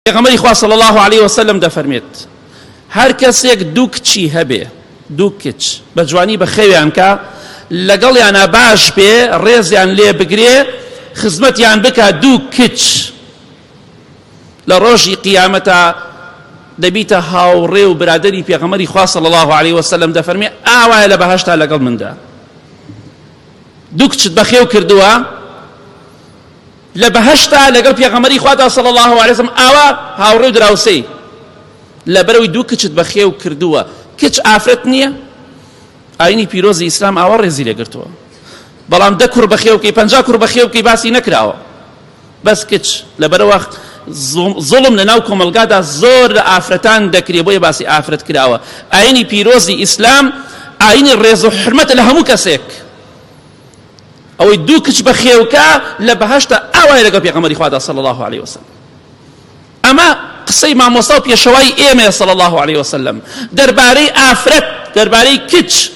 پێغەمبەری خوا صلی اللە علیە وسلم دەفەرمێت هەر کەسێک دوو کچی هەبێ دوو کچ بە جوانی بەخێویان کا لەگەڵیانە باش بێ ڕێزیان لێ بگرێ خزمەتیان بکا دوو کچ لە ڕۆژی قیامەتا دەبیتە هاوڕێ و برادری پێغەمبەری خوا صلی الله علیه وسلم دەفەرمێ ئاوایە لە بەهەشتا لەگەڵ مندا دوو کچت بەخێو کردووە لە بەهەشتا لەگەڵ پێغەمبەری خوادا صلی اللە علیه وسلم ئاوا هاوڕێ و دراوسێی لەبەرەوەی دوو کچت بەخێو کردووە. کچ ئافرەت نییە؟ ئاینی پیرۆزی ئیسلام ئاوا ڕێزی لێگرتووە. بەڵام دە کوڕ بەخێو بکەی 50 کوڕ بەخێو بکەی باسی نەکراوە. بەس کچ لەبەرەوە زوڵم لە ناو کۆمەڵگادا زۆر لە ئافرەتان دەکرێ بۆیە باسی ئافرەت کراوە. ئاینی پیرۆزی ئیسلام ئاینی ڕێز و حرمەتە لە هەموو کەسێک. ئەوەی دوو کچ بەخێوکا لە بەهەشتە ئاوایە لەگەڵ پێغەمبەری خوادا صلی الله علیه وسلم. ئەمە قسەی مامۆستا و پێشەوای ئێمەیە صلی الله علیه وسلم دەربارەی ئافرەت، دەربارەی کچ.